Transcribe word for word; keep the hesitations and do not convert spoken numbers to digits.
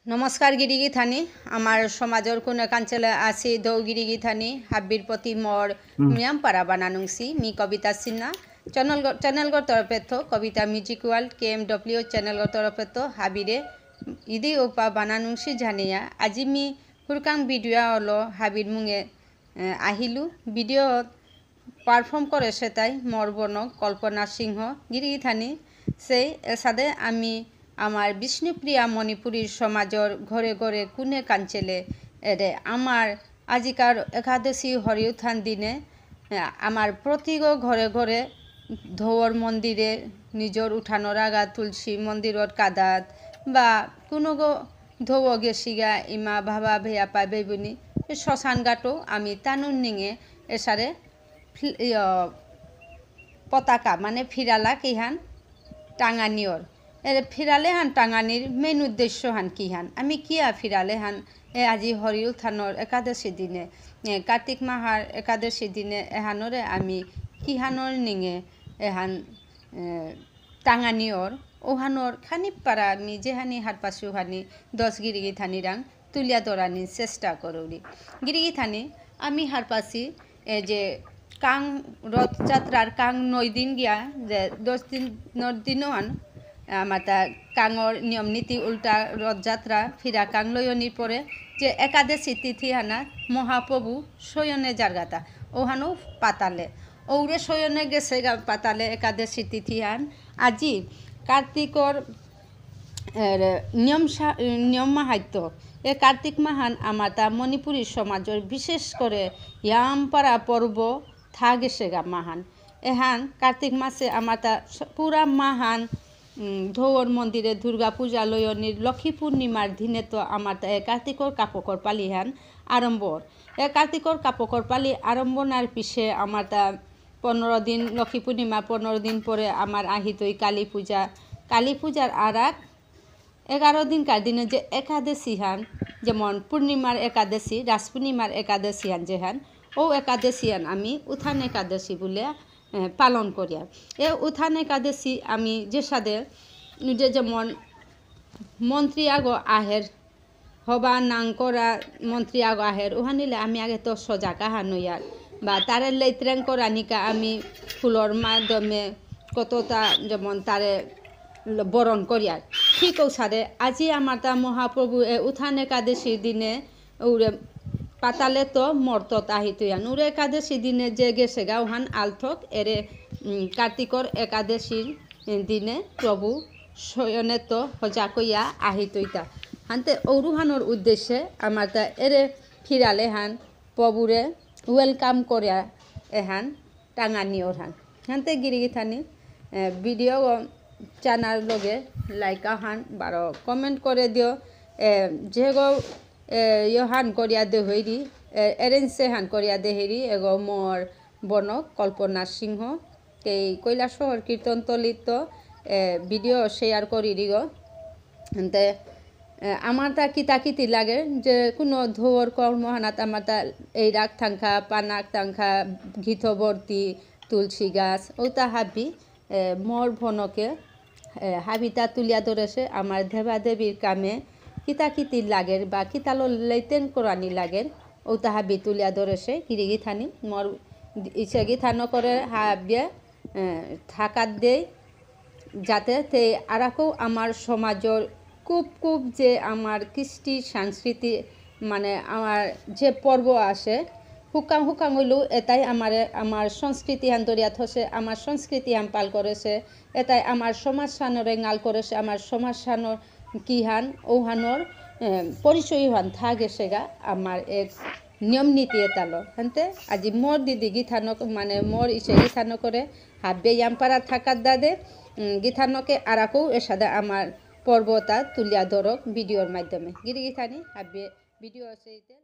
নমস্কার গিরিগিথানি, আমার সমাজর কোনে কাঞ্চলে আসি দৌ গিরিগিথানি, হাব্বির প্রতি মোর হুম। মিয়াম পারা বানানুংসি, মি কবিতা সিনহা। চ্যানেল গ-, চ্যানেল গর তরফে তো Kabita music world, K M W channel গর তরফে তো হাবিরে ইদি উপা বানানুংসি জানিয়া। আজি মি হুরকাং ভিডিও হলো হাবির মুঙে, এ, আহিলু। ভিডিও পারফর্ম করেসে তাই মোর বনক কল্পনা সিংহ গিরিগিথানি। সেই এসাদে আমি আমার বিষ্ণুপ্রিয়া মণিপুরীর সমাজর ঘরে ঘরে কোনে কাঞ্চলে এরে আমার আজিকার একাদশী হরিউত্থান দিনে, এ, আমার প্রতিগ ঘরে ঘরে ধৌর মন্দিরে নিজর উঠানর আগা তুলসী মন্দিরর কাদাত বা কোনোগো ধৌ গেসিগা ইমা বাবা ভেয়াপা বেবুনি শ্মশান ঘাটও আমি তানুর নিঙে এসারে ফি-, ইয়, পতাকা মানে ফিরালা কিহান টাঙানিয়র। এরে ফিরালে হান টাঙানির মেইন উদ্দেশ্য হান কিহান? আমি কিয়া ফিরালে হান এ আজি হরিউত্থানর একাদশী দিনে, এ কার্তিক মাহার একাদশী দিনে এহানরে আমি কিহানর নিঙে এহান, এ, টাঙানিয়র, ওহানর খানি পারা আমি যেহানি হারপাসু হানি দশ গিরিগিথানিরাং তুলিয়া ধরানি চেষ্টা করুরি। গিরিগিথানি আমি হারপাসি এ যে কাং রথযাত্রার কাং নয় দিন গিয়া যে দশ দিনর দিনও আন, আমাতা কাঙর নিয়ম নীতি উল্টা রথযাত্রা ফিরা কাং লয়নির পরে যে একাদশী তিথি হানা মহাপ্রভু শয়নে যারগাতা, ওহানো পাতালে। ওরে শয়নে গেসেগা পাতালে একাদশী তিথি হান। আজি কার্তিকর এর, নিয়ম সা-, নিয়ম মাহাত্ম্য। এ কার্তিক মাহান আমাতা মণিপুরী সমাজর বিশেষ করে ইয়ামপারা পর্ব থা গেসেগা মাহান। এহান কার্তিক মাসে আমাতা স-, পুরা মাহান, উম, ধৌর মন্দিরে দুর্গা পূজা লয়নির লক্ষ্মী পূর্ণিমার দিনে তো আমাতা এ কার্তিকর কাপকর পালিহান আরম্ভ। এ কার্তিকর কাপকর পালি আরম্ভ নার পিছে আমাতা পনেরো দিন, লক্ষ্মী পূর্ণিমা পনেরো দিন পরে আমার আহিতই কালী পূজা। কালী পূজার আর এক এগারো দিনকার দিনে যে একাদশী হান, যেমন পূর্ণিমার একাদশী, রাস পূর্ণিমার একাদশী হান যে হান, ও একাদশী হান আমি উত্থান একাদশী বুলে, এ, পালন করিয়ার। এ উত্থান একাদশী আমি যে সাদে, যে যেমন মন্ত্রী আগো আহের, হবা নাং করা মন্ত্রী আগো আহের, ওহানিলে আমি আগে তো সজাগ আহান ইয়ার। বা তারে লেত্রেং করানিকা আমি ফুলর মাধ্যমে কততা যেমন তারে ল-, বরণ করিয়ার। ঠিক ঔসাদে আজি আমাতা মহাপ্রভু এ উত্থান একাদশীর দিনে উরে পাতালে তো মর্তত আহিতইয়ান। উরে একাদশী দিনে যে গেসেগা ওহান আলথক এরে, উম, কার্তিকর একাদশীর দিনে প্রভু শয়নে তো হজাক ইয়া আহিতইতা। হানতে ঔরুহানর উদ্দেশ্যে আমাতা এরে ফিরালে হান প্রভুরে ওয়েলকাম করিয়া এহান টাঙানি ওরহান। হানতে গিরিগিথানি, এ, ভিডিও গ চানার লগে লাইক আহান বারো কমেন্ট করে দিও। এ, যেগো, এ, ইয়ো হান করিয়া দে হইরি, এ, এরেঞ্জ হান করিয়া দে হইরি, এগো মোর বনক কল্পনা সিংহ। এই কৈলাসহর কীর্তনতলিত, এ, ভিডিও শেয়ার করি দিগো। হানতে, এ, আমাতা কিতা কিতি লাগে, যে কোনো ধৌর কর্ম হানাত আমাতা এই রাগ থাংখা, পানাক থাংখা, ঘিথবর্তী, তুলসী গাছ, ওতা হাবি, এ, মোর ভনকে, এ, হাবিতা তুলিয়া ধরেসে, আমার দেবাদেবীর কামে কিতা কিতি লাগের বা কিতালো লেতেন করানি লাগের, ওতা হাবি তুলিয়া ধরেসে, গিরিগিথানি, মোর ইসে গিথানকরে হাবিয়ে, এ, থাকাত দেই, যাতে তে আরাকো আমার সমাজর খুব খুব যে আমার কৃষ্টি সংস্কৃতি, মানে আমার যে পর্ব আছে, হুকাং হুকাং হইলেও এটাই আমারে, আমার সংস্কৃতি হান ধরিয়া থসে, আমার সংস্কৃতি হান পাল করেসে, এটাই আমার সমাজ সানরে ঙাল করেসে, আমার সমাজ সানর কিহান, ওহানর, এ, পরিচয় হান থা গেসেগা, আমার এক নিয়ম নীতি এতালো। হানতে আজি মোর দিদি গিথানক, মানে মোর ইসে গিথানকরে হাব্বে ইয়ামপারা থাকাত দাদে, উম, গিথানকে আরাকো এসাদে আমার পর্বতা তুলিয়া ধরক ভিডিওর মাধ্যমে। গিরি গিথানি হাব্বে ভিডিও আছে এতে।